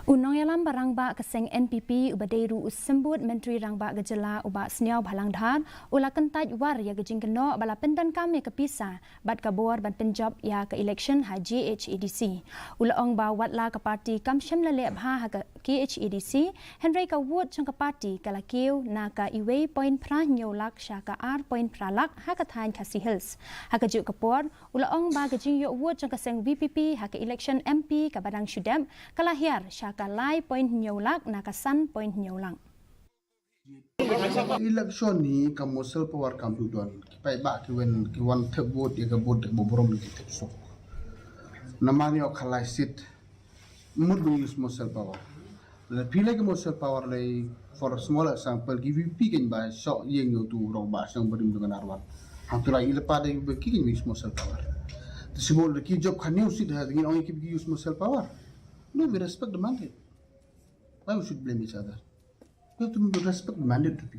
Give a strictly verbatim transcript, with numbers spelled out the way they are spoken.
U nongïalam ba rangbah ka seng N P P uba dei ruh u symbud Myntri Rangbah ka jylla u Bah Sniawbhalang Dhar u la kyntait war ïa ka jingkynnoh ba la pyndonkam ïa ka pisa bad ka bor ban pynjop ïa ka election ha G H A D C. U la ong ba watla ka party kam shym la leh bha ha ka K H A D C, hynrei ka vote jong ka party ka la kiew na ka uwei point phra hynñiew lak sha ka ar point phra lak ha ka thaiñ Khasi Hills. Ha kajuh ka por, u la ong ba ka jingïoh vote jong ka seng V P P ha ka election M P kaba dang shu dep ka la hiar sha ka lai point hynñiew lak na ka san point hynñiew lak. Election hi ka muscle power kam tu don. Ki paidbah ki wan, ki wan thep vote ïa ka vote ba burom ki thep sok. Namar ïoh ka lai seat. Mut ban use muscle power. La phi lei ka muscle power lei, for a small example, ki V P P kan ba shoh ïeng ïa utu u rangbah shnong barim jong ka Narwan. Hangtu la i lypa da ki kan use muscle power. Te shu bol da ki jop ka hynñiew seat ha, ngin ong ïa ki ba ki use muscle power. No, we respect the mandate. Why we should blame each other? We have to respect the mandate of the people.